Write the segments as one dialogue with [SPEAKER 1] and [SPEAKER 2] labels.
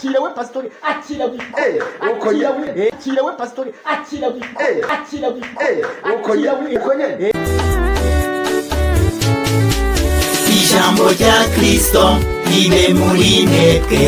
[SPEAKER 1] Akira we pasitori, akira wikore.
[SPEAKER 2] Uko
[SPEAKER 1] Akira
[SPEAKER 2] nyene.
[SPEAKER 1] we, akira we pasitori, akira wikore. Akira wikore.
[SPEAKER 2] Uko
[SPEAKER 1] Akira
[SPEAKER 2] nyene,
[SPEAKER 1] we.
[SPEAKER 2] uko nyene.
[SPEAKER 3] Ijambo rya Kristo ribe muri mwebwe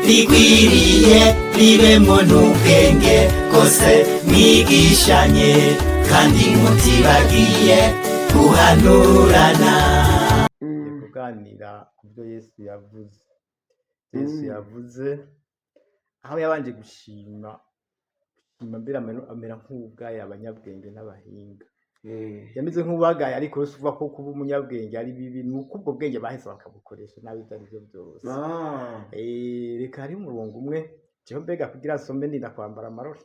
[SPEAKER 3] rigwiriye, ribemo n'ubwenge bwose, mwigishanye kandi mutibagiye guhanurana.
[SPEAKER 4] Kuganira ku byo Yesu yavuze. Yesu yavuze aho yabanje gushima, gushima mbere amera nk'uwugaya abanyabwenge n'abahinga. Yameze nk'uwagaye, ariko si uvuga ko kuba umunyabwenge ari bibi, ni uko ubwo bwenge bahise bakabukoresha nabi, ibyo ari byo byose. Reka hari umurongo umwe jewe mbega kugira nsome ndinda kwambara amarori.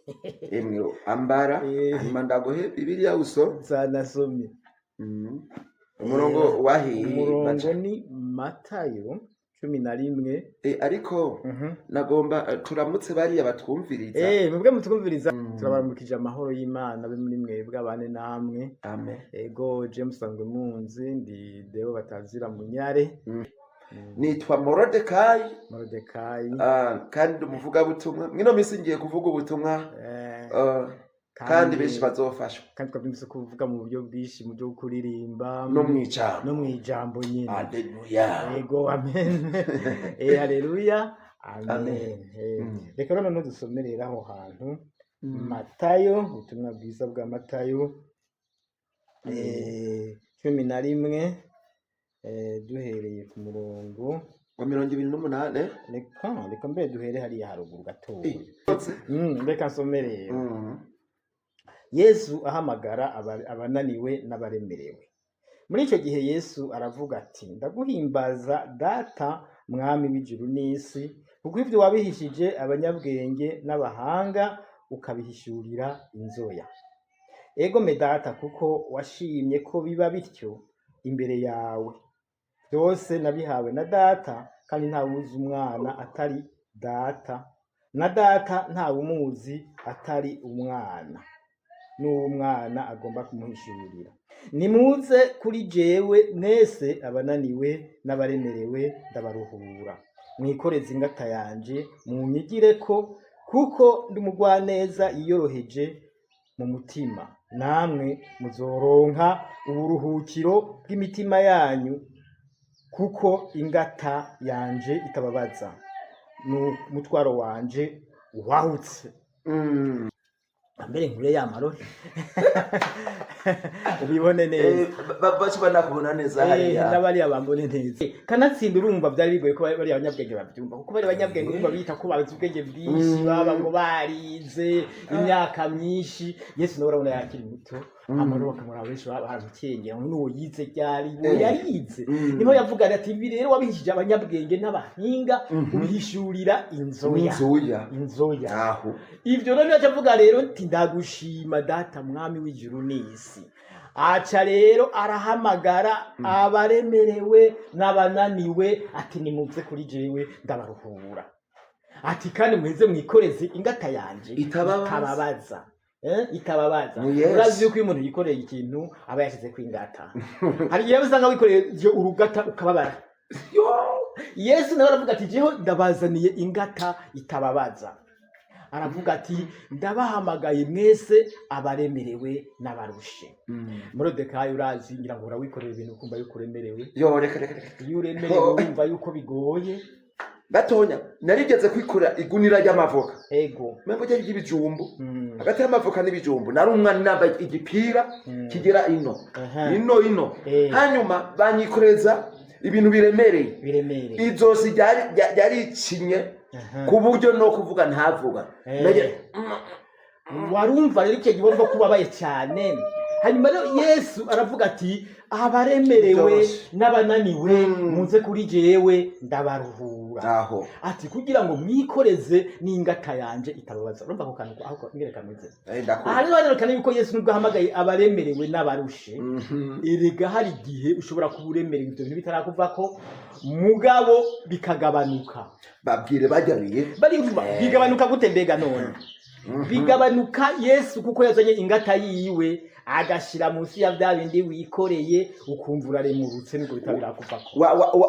[SPEAKER 2] Emwe, ambara. Hanyuma ndaguhe Bibiliya uso.
[SPEAKER 4] Nzanasome.
[SPEAKER 2] Umurongo wahiye?
[SPEAKER 4] Umurongo ni Matayo 11.
[SPEAKER 2] Ariko nagomba turamutse bariya batwumviriza.
[SPEAKER 4] Mwebwe mutwumviriza, turabaramukije, amahoro y'Imana abe muri mwebwe, abane namwe.
[SPEAKER 2] Amen.
[SPEAKER 4] Ego, James sanzwe munzi, ndi Deo batazira Munyare.
[SPEAKER 2] Nitwa Morodekayi.
[SPEAKER 4] Morodekayi.
[SPEAKER 2] Kandi umuvugabutumwa mwino minsi ngiye kuvuga ubutumwa, kandi benshi bazofashwa.
[SPEAKER 4] Kandi twabyumvise ko uvuga mu buryo bwinshi, mu buryo bwo kuririmba
[SPEAKER 2] no mwijambo.
[SPEAKER 4] No mw'ijambo nyine.
[SPEAKER 2] Aleluya.
[SPEAKER 4] Ego, amen. Haleluya, amen.
[SPEAKER 2] Amen.
[SPEAKER 4] Reka rero noneho dusomerere aho hantu Matayo, ubutumwa bwiza bwa Matayo 11, duhereye ku murongo
[SPEAKER 2] wa 28.
[SPEAKER 4] Reka mbere duhere hariya haruguru gatoya. Reka nsome rero. Yesu ahamagara abananiwe n'abaremerewe. Muri icyo gihe Yesu aravuga ati: "Ndaguhimbaza Data, Mwami w'ijuru n'isi, kuko ibyo wabihishije abanyabwenge n'abahanga, ukabihishurira inzoya. Egome Data, kuko washimye ko biba bityo imbere yawe. Byose nabihawe na Data, kandi ntawuzi Umwana atari Data, na Data ntawumuzi atari Umwana, n'uwo Umwana agomba kumuhishurira. Nimuze kuri jewe mwese abananiwe n'abaremerewe, ndabaruhura. Mwikoreze ingata yanje, munyigireko, kuko ndi umugwaneza yiyoroheje mu mutima, namwe muzoronka uburuhukiro bw'imitima yanyu, kuko ingata yanje itababaza, n'umutwaro wanje uhwahutse." Mbere nkure ya marori ubibone neza.
[SPEAKER 2] Baca banakubona neza hariya.
[SPEAKER 4] N'abariya bambone neza. Kanatsinda urumva byari bigoye ko bariya banyabwenge babyumva, kuko bari abanyabwenge urumva bita ko bazi ubwenge bwinshi, baba ngo barize imyaka myinshi. Yesu nawe urabona yakiri muto, amarori bakamuraba, benshi baba baramukengera ngo n'uwo yize ryari, uwo yarize. Niho yavuga ati: "Ibi rero wabihishije abanyabwenge n'abahinga, ubihishurira inzoya."
[SPEAKER 2] Inzoya.
[SPEAKER 4] Inzoya.
[SPEAKER 2] Aho.
[SPEAKER 4] Ivyo rero nico avuga rero nti: "Ndagushima Data, Mwami w'ijuru n'isi." Aca rero arahamagara abaremerewe n'abananiwe ati: "Nimuze kuri jewe, ndabaruhura." Ati: "Kandi muheze mwikoreze ingata yanje
[SPEAKER 2] Itababaza.
[SPEAKER 4] itababaza." Itababaza.
[SPEAKER 2] Ni Yesu.
[SPEAKER 4] Urazi yuko iyo umuntu yikoreye ikintu aba yashize ku ingata, hari igihe usanga wikoreye urugata ukababara.
[SPEAKER 2] Yo.
[SPEAKER 4] Yesu nawe aravuga ati: "Jeho ndabazaniye ingata itababaza." Aravuga ati: "Ndabahamagaye mwese abaremerewe n'abarushe." Morodekayi, urazi ngira ngo urawikorera ibintu ukumva yuko uremerewe.
[SPEAKER 2] Yo, reka, reka, reka.
[SPEAKER 4] Iyo uremerewe urumva yuko bigoye.
[SPEAKER 2] Gatonya narigeze kwikorera igunira ry'amavoka. Mengo ryari ry'ibijumbu. Hagati y'amavoka n'ibijumbu. Nari umwana, nambaye igipira kigera ino. Ino. Hanyuma banyikoreza ibintu biremereye.
[SPEAKER 4] Biremereye.
[SPEAKER 2] Izosi ryari ryaricinye ku buryo no kuvuga ntavuga.
[SPEAKER 4] Warumva rero icyo gihe wumva ko ubabaye cyane. Hanyuma rero Yesu aravuga ati: "Abaremerewe
[SPEAKER 2] Byoroshye.
[SPEAKER 4] n'abananiwe, muze kuri jewe, ndabaruhura."
[SPEAKER 2] Aho.
[SPEAKER 4] Ati: "Kugira ngo mwikoreze n'ingata yanje itababaza." Urumva ako kantu aho ingene kameze?
[SPEAKER 2] Ndakubona.
[SPEAKER 4] Aha rero harerekana yuko Yesu nubwo ahamagaye abaremerewe n'abarushe, erega hari igihe ushobora kuba uremerewe ibyo bintu bitarakuvako, mugabo bikagabanuka.
[SPEAKER 2] Babwire bajyabiye.
[SPEAKER 4] Barivuba bigabanuka gute mbega none?
[SPEAKER 1] Bigabanuka Yesu kuko yazanye ingata yiwe, agashira munsi ya bya bindi wikoreye, ukumva uraremurutse, nibwo bita birakuvako.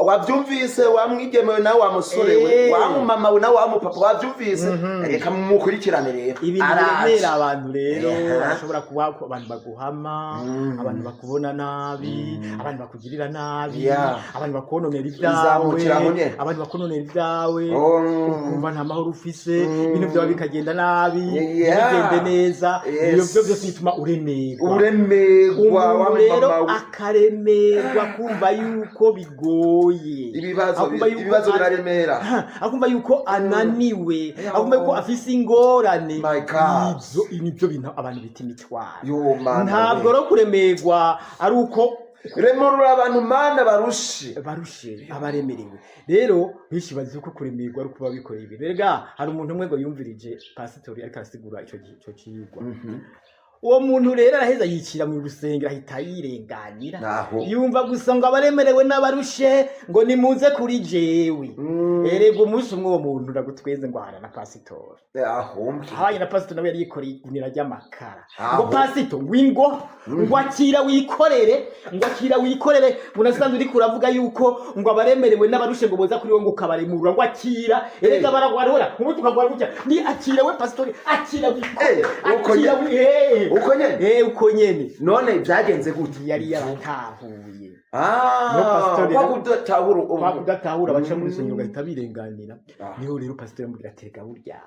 [SPEAKER 2] Wavyumvise wa mwigemewe nawe, wa musore we, wa mumama we nawe, wa mupapa, wavyumvise? Reka mumukurikirane rero.
[SPEAKER 4] Ibintu
[SPEAKER 2] Araje.
[SPEAKER 4] biremera abantu rero, hashobora kuba abantu baguhama, abantu bakubona nabi, abantu bakugirira nabi, abantu bakononera ibyawe,
[SPEAKER 2] Bizamukira aho nyene.
[SPEAKER 4] abantu bakononera ibyawe, ukumva nta mahoro ufise, ibintu byawe bikagenda nabi, ntibigende neza. Ibyo byo byose bituma uremerwa.
[SPEAKER 2] Uremerwa wa
[SPEAKER 4] Umuntu rero
[SPEAKER 2] mama we.
[SPEAKER 4] akaremerwa, kumva yuko bigoye,
[SPEAKER 2] Ibibazo
[SPEAKER 4] akumva yuko
[SPEAKER 2] ibibazo biraremera.
[SPEAKER 4] Akumva yuko ananiwe, akumva yuko afise ingorane.
[SPEAKER 2] My God.
[SPEAKER 4] Ivyo nibyo bintu abantu bita imitwaro.
[SPEAKER 2] Yo Mana
[SPEAKER 4] Ntabwo
[SPEAKER 2] we.
[SPEAKER 4] rero kuremerwa ari uko
[SPEAKER 2] Remurura abantu, Mana, barushe.
[SPEAKER 4] Barushe, abaremerewe rero benshi bazi ko kuremerwa ari ukuba bikoreye ibintu. Erega hari umuntu umwe ngo yumvirije pasitori ariko arasigura ico cigwa. Uwo muntu rero araheza yicira mu rusengero, ahita yirenganira.
[SPEAKER 2] Naho.
[SPEAKER 4] Yumva gusa ngo abaremerewe n'abarushe ngo nimuze kuri jewe. Erega umunsi umwe uwo muntu ndagutweze ngo ahana na pasitori.
[SPEAKER 2] Aho mbwe.
[SPEAKER 4] Ahanye na pasitori, nawe yari yikoreye igunira ry'amakara.
[SPEAKER 2] Aho.
[SPEAKER 4] Ngo pasito wingo ngo akira wikorere, ngo akira wikorere, ngo nasanze uriko uravuga yuko ngo abaremerewe n'abarushe ngo boza kuri we, ngo ukabaremurura, ngo akira. Erega baragwarora ubu tukagwara gutya, ni akira we pasitori, akira wikorere.
[SPEAKER 2] Uko
[SPEAKER 4] Akira
[SPEAKER 2] nyene.
[SPEAKER 4] uko
[SPEAKER 2] Uko nyene?
[SPEAKER 4] Uko nyene.
[SPEAKER 2] None byagenze gute?
[SPEAKER 4] Yari yaratahuye.
[SPEAKER 2] Ah,
[SPEAKER 4] No, pastori
[SPEAKER 2] kwa
[SPEAKER 4] rero-
[SPEAKER 2] kudatahura
[SPEAKER 4] Kwa kudatahura, baca muri rusengero bagahita birenganira.
[SPEAKER 2] Ah.
[SPEAKER 4] Niho rero pasitori amubwira ati: "Rega burya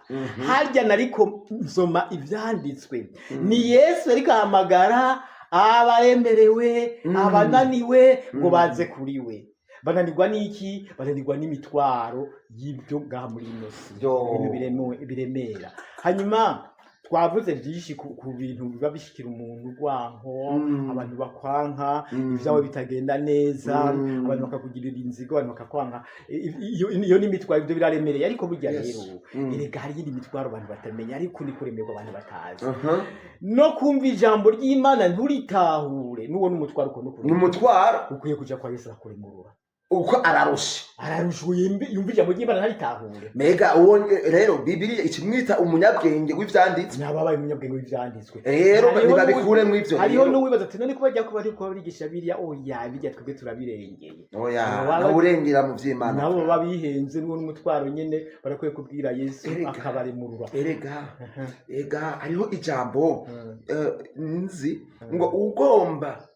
[SPEAKER 4] harya nariko nsoma ivyanditswe, ni Yesu ariko ahamagara abaremerewe, abananiwe, ngo baze kuri we." Bananirwa n'iki? Bananirwa n'imitwaro y'ibyo ngaha muri ino si.
[SPEAKER 2] Yo.
[SPEAKER 4] Ibintu biremera. Hanyuma twavuze byinshi ku bintu biba bishikira umuntu, urwanko, abantu bakwanka, ibyawe bitagenda neza, abantu bakakugirira inzigo, abantu bakakwanka. Iyo ni imitwaro, ibyo biraremereye. Ariko burya rero, erega hari iyindi mitwaro abantu batamenya, ariko ni kuremerwa abantu batazi. No kumva ijambo ry'Imana nturitahure, n'uwo n'umutwaro ukuntu
[SPEAKER 2] Ni umutwaro.
[SPEAKER 4] Ukwiye kuja kwa Yesu akuremurura.
[SPEAKER 2] Uko ararushe.
[SPEAKER 4] Ararusha, yumva ijambo ry'Imana ntaritahure.
[SPEAKER 2] Mega uwo rero Bibiliya ikimwita umunyabwenge w'ivyanditswe.
[SPEAKER 4] Nababaye umunyabwenge w'ivyanditswe.
[SPEAKER 2] Rero
[SPEAKER 4] Hariho
[SPEAKER 2] nibabikuremwo ivyo
[SPEAKER 4] hariho
[SPEAKER 2] rero.
[SPEAKER 4] n'uwibaza ati: "None ko bajya kuba ariko barigisha biriya?" Oya, bijya twebwe turabirengeye.
[SPEAKER 2] Oya,
[SPEAKER 4] Abo
[SPEAKER 2] nawe urengera mu vy'Imana.
[SPEAKER 4] Nabo baba bihenze, n'uwo n'umutwaro nyene, barakwiye kubwira Yesu
[SPEAKER 2] Erega.
[SPEAKER 4] akabaremurura.
[SPEAKER 2] Erega ega hariho ijambo nzi ngo ugomba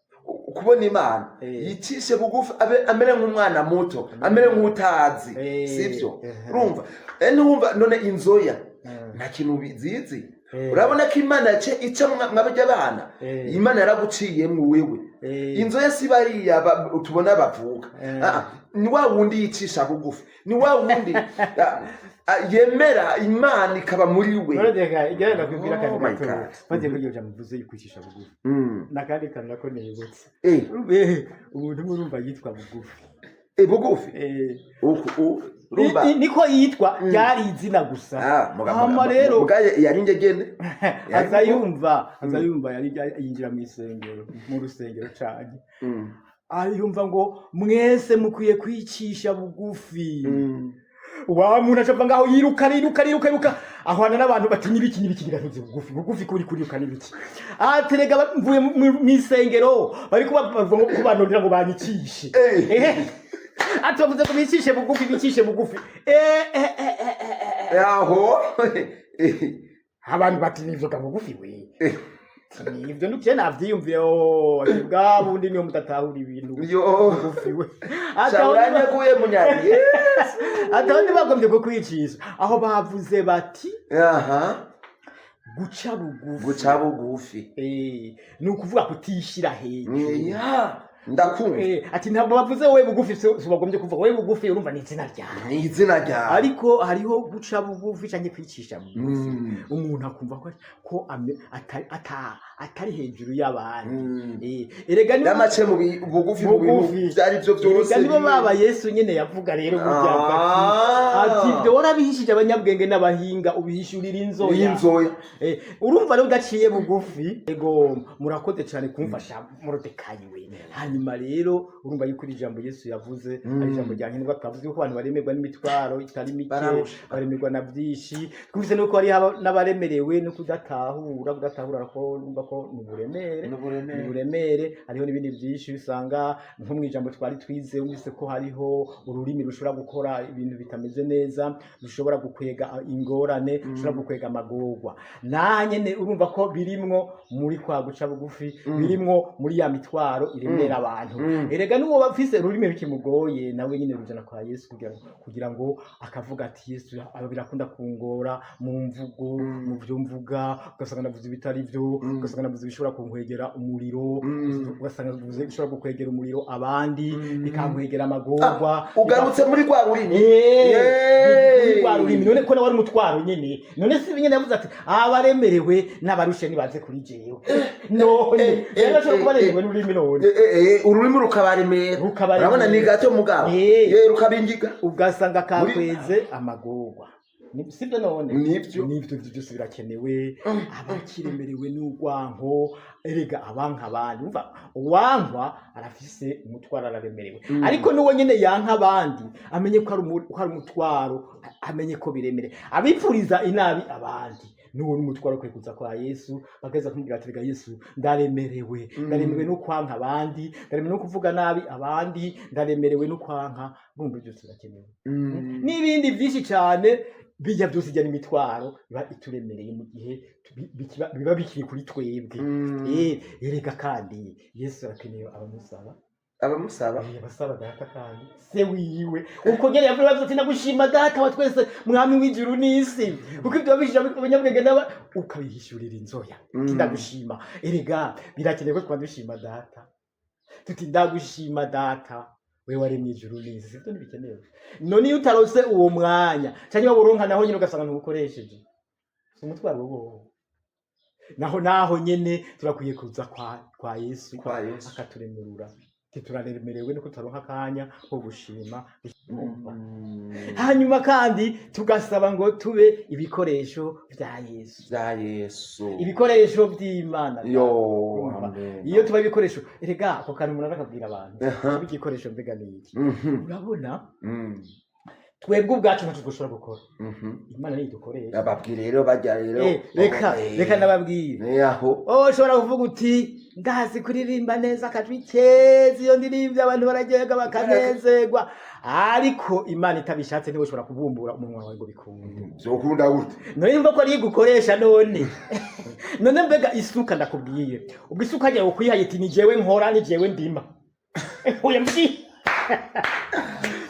[SPEAKER 2] kubona Imana yicishe bugufi, abe amere nk'umwana muto, amere nk'utazi. Sivyo? Urumva, ntiwumva none inzoya nta kintu bizizi? Urabona ko Imana yace ica mwabajya abana. Imana yaraguciyemwo wewe. Inzoya si bariya tubona bavuka. Ah, ni wa wundi yicisha bugufi, ni wa wundi yemera Imana ikaba muri we.
[SPEAKER 4] None reka igera ndakwibwira akantu
[SPEAKER 2] Oh my
[SPEAKER 4] gato.
[SPEAKER 2] God.
[SPEAKER 4] Maze kugira ijambo mvuze yikwicisha bugufi, n'akandi kantu nako nibutse. Umuntu umwe urumva yitwa Bugufi.
[SPEAKER 2] Bugufi. Uku urumva.
[SPEAKER 4] Niko yitwa, ryari izina gusa.
[SPEAKER 2] Ah,
[SPEAKER 4] Hama rero
[SPEAKER 2] muga yari ingegene. Yari
[SPEAKER 4] aza
[SPEAKER 2] bugufi.
[SPEAKER 4] yumva, aza yumva yari yinjira mu isengero, mu rusengero cane, ayumva ngo: "Mwese mukwiye kwicisha bugufi." Wa muntu aca ava ngaho yiruka, yiruka, yiruka, yiruka, ahwana n'abantu bati: "N'ibiki, n'ibiki?" Ntigatunze bugufi, bugufi kuri kuriruka n'ibiki? Aterega mvuye mw'isengero, bariko bavuga ngo kubanondera ngo banyicishe. Ehe, ati bavuze ngo bicishe bugufi, bicishe bugufi.
[SPEAKER 2] Aho.
[SPEAKER 4] Abantu bati: "Nivyo ga bugufi we?" Nivyo nukije navyiyumviye. Oh, ati bwa bundi niyo mudatahura ibintu.
[SPEAKER 2] Yo.
[SPEAKER 4] Bugufi we.
[SPEAKER 2] Uranyaguye munyari. Yes.
[SPEAKER 4] Ati aho ntibagombye kukwicisha, aho bavuze bati guca bugufi.
[SPEAKER 2] Guca bugufi.
[SPEAKER 4] Ni ukuvuga kutishyira hejuru.
[SPEAKER 2] Ya, ndakumva.
[SPEAKER 4] Ati ntabwo bavuze wowe bugufi, si bagombye kuvuga wowe bugufi, urumva ni izina ryawe.
[SPEAKER 2] Ni izina ryawe.
[SPEAKER 4] Ariko hariho guca bugufi cyangwa kwicisha bugufi, umuntu akumva ko atari hejuru y'abandi. Erega nibo
[SPEAKER 2] Yamace mu bugufi mu bintu
[SPEAKER 4] Bugufi.
[SPEAKER 2] byari byo byose.
[SPEAKER 4] Erega nibo baba Yesu nyine yavuga rero burya ati ibyo warabihishije abanyabwenge n'abahinga, ubihishurira inzoya.
[SPEAKER 2] Inzoya.
[SPEAKER 4] Urumva rero udaciye bugufi. Ego, murakoze cyane kumfasha, Morodekayi we. Hanyuma
[SPEAKER 1] Hanyuma rero urumva yuko iri jambo Yesu yavuze ari ijambo rya nkenerwa. Twavuze yuko abantu baremerwa n'imitwaro itari mike,
[SPEAKER 2] Bararusha.
[SPEAKER 1] baremerwa na byinshi. Twumvise nuko hari n'abaremerewe no kudatahura. Kudatahura ko urumva ko ni uburemere,
[SPEAKER 2] N'uburemere.
[SPEAKER 1] ni uburemere. Hariho n'ibindi byinshi usanga nko mu ijambo twari twize, wumvise ko hariho ururimi rushobora gukora ibintu bitameze neza, rushobora gukwega ingorane, rushobora gukwega amagorwa. Nanyene urumva ko birimwo muri kwa guca bugufi, birimwo muri ya mitwaro iremera abantu. Erega n'uwo bafise ururimi bikimugoye, nawe nyine rujana kwa Yesu kugira ngo akavuga ati: "Yesu, aba birakunda kungora mu mvugo, mu byo mvuga, ugasanga navuze ibitari byo, ugasanga navuze ibishobora kunkwegera umuriro, ugasanga navuze ibishobora gukwegera umuriro abandi, bikankwegera amagorwa."
[SPEAKER 2] Ugarutse muri rwa rurimi.
[SPEAKER 1] Muri rwa rurimi. None ko nawe ari umutwaro nyene? None si nyene yavuze ati: "Abaremerewe n'abarushe nibaze kuri jewe"? None rero bashobora kuba baremerewe n'ururimi none.
[SPEAKER 2] Ururimi rukabaremera.
[SPEAKER 1] Rukabaremera.
[SPEAKER 2] Urabona ni gato mugabo. Rukabingiga.
[SPEAKER 1] Ugasanga kakweze amagorwa. Sibyo none?
[SPEAKER 2] Nibyo.
[SPEAKER 1] Nibyo, ibyo byose birakenewe. Abakiremerewe n'urwanko, erega abanka abandi, umva, uwankwa arafise umutwaro, araremerewe. Ariko n'uwo nyene yanka abandi amenye ko ari umutwaro, amenye ko biremere. Abipfuriza inabi abandi, n'uwo n'umutwaro ukwiye kuza kwa Yesu, bagaheza kumubwira ati: "Rega Yesu, ndaremerewe, ndaremerewe no kwanka abandi, ndaremerewe no kuvuga nabi abandi, ndaremerewe no kwanka." Urumva byose birakenewe n'ibindi byinshi cyane. Bijya byose ijya n'imitwaro iba ituremereye mu gihe biba bikiri kuri twebwe. Erega kandi Yesu arakeneye abamusaba.
[SPEAKER 2] Abamusaba.
[SPEAKER 1] Abasaba Data kandi se wiwe. Uko nyene yavuze, yavuze ati: "Ndagushima Data wa twese, Mwami w'ijuru n'isi, kuko ibyo wabishije abanyabwenge n'aba ukabihishurira inzoya." Ati: "Ndagushima." Erega birakenewe ko twaba dushima Data, tuti: "Ndagushima Data, we waremye ijuru n'isi." Sivyo? Ntibikenewe none? Iyo utarose uwo mwanya canke wawuronka naho nyene ugasanga ntuwukoresheje, si umutwaro wowo? Naho nyene turakwiye kuza kwa Yesu,
[SPEAKER 2] Kwa Yesu.
[SPEAKER 1] akaturemurura. Tituraremerewe nuko tutaronka akanya ko gushima. Hanyuma kandi tugasaba ngo tube ibikoresho vya Yesu.
[SPEAKER 2] Bya Yesu.
[SPEAKER 1] Ibikoresho vy'Imana.
[SPEAKER 2] Yo.
[SPEAKER 1] Urumva?
[SPEAKER 2] Amen.
[SPEAKER 1] Iyo tuba ibikoresho, erega ako kantu umuntu arakabwira abantu. Kuba igikoresho mbega ni iki? Urabona, twebwe ubwacu ntacyo dushobora gukora. Imana niyo idukoresha.
[SPEAKER 2] Ababwire rero bajya rero.
[SPEAKER 1] Reka reka ndababwire.
[SPEAKER 2] Ni aho.
[SPEAKER 1] Oh, ushobora kuvuga uti: "Ndazi kuririmba neza, akajwi keza, iyo ndirimbye abantu bararyoherwa bakanezerwa." Ariko Imana itabishatse ntiwe ushobora kubumbura umunwa wawe ngo bikunde.
[SPEAKER 2] Vyokunda gute?
[SPEAKER 1] None imva ko ariyo igukoresha. None mbega isuka, ndakubwiye, ubwo isuka yawe ukwihaye iti: "Ni jewe nkora, ni jewe ndima"? Oya, mbwiye.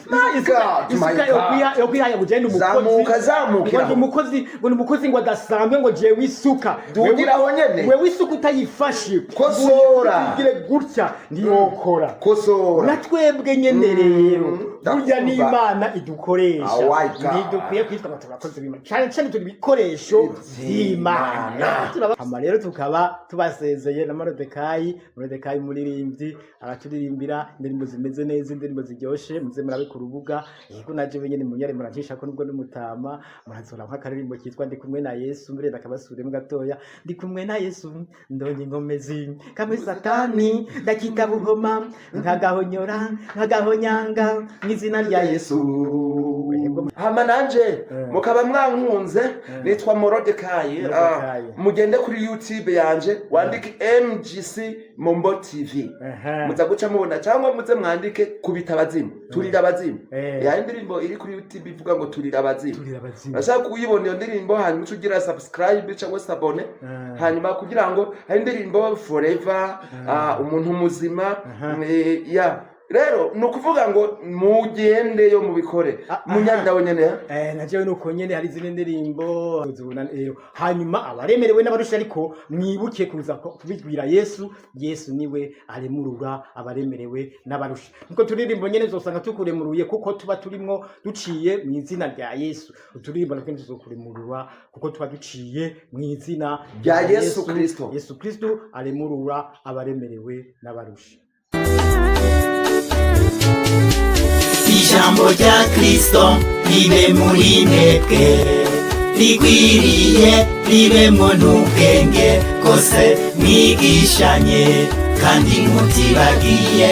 [SPEAKER 2] My God, my
[SPEAKER 1] Isuka
[SPEAKER 2] God.
[SPEAKER 1] yokwihaye ngo ugende umukozi,
[SPEAKER 2] Zamuka, zamukira.
[SPEAKER 1] ngo ndi umukozi, ngo ni umukozi, ngo adasanzwe, ngo jewe isuka.
[SPEAKER 2] Dugira aho nyene.
[SPEAKER 1] Wewe isuka utayifashe,
[SPEAKER 2] Kosora.
[SPEAKER 1] ugire gutya, ntiyokora.
[SPEAKER 2] Kosora.
[SPEAKER 1] Na twebwe nyene rero, burya
[SPEAKER 2] Ndakumva.
[SPEAKER 1] n'Imana idukoresha.
[SPEAKER 2] Oh my God.
[SPEAKER 1] Ntidukwiye kwitwa ngo turakoze b'Imana cyane cyane, turi ibikoresho vy'Imana. Hama rero tukaba tubasezeye na Morodekayi. Morodekayi umuririmbyi, araturirimbira indirimbo zimeze neza, indirimbo ziryoshe. Muze murabe ku rubuga. Yego, naje benyene munyare murancisha ko nubwo n'umutama murazora nk'akaririmbo kitwa "Ndi kumwe na Yesu". Mbere ndakabasubiremo gatoya: Ndi kumwe na Yesu, ndonye inkomezi, kamwe Satani ndakita buhoma, nkagahonyora, nkagahonyanga mu izina rya Yesu. Yego.
[SPEAKER 2] Hama nanje mukaba mwankunze, nitwa Morodekayi.
[SPEAKER 1] Morodekayi.
[SPEAKER 2] Mugende kuri YouTube yanje, wandike MGC Mombo TV, muza guca mubona, cyangwa muze mwandike "Kubita abazimu", "Turira abazimu". Ya indirimbo iri kuri YouTube ivuga ngo "Turira abazimu".
[SPEAKER 1] Turira abazimu.
[SPEAKER 2] Urashaka kuyibona iyo ndirimbo, hanyuma uce ugira subscribe cyangwa s'abonner, hanyuma kugira ngo hari indirimbo "Forever", "Umuntu muzima". Ya rero ni ukuvuga ngo mugendeyo mubikore. Munyari nyene.
[SPEAKER 1] Na jewe nuko nyene, hari izindi ndirimbo zibona rero. Hanyuma abaremerewe n'abarusha, ariko mwibuke kuza kubibwira Yesu. Yesu niwe aremurura abaremerewe n'abarusha. Nkuko turirimbo nyene zosanga tukuremuruye, kuko tuba turimwo duciye mu izina rya Yesu. Uturirimbo natwe tuzokuremurura kuko tuba duciye mu izina
[SPEAKER 2] rya Yesu Kristo.
[SPEAKER 1] Yesu Kristo aremurura abaremerewe n'abarusha.
[SPEAKER 3] Ijambo rya Kristo ribe muri mwebwe rigwiriye, ribemwo n'ubwenge bwose, mwigishanye. Kandi mutibagiye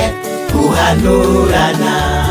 [SPEAKER 3] guhanurana.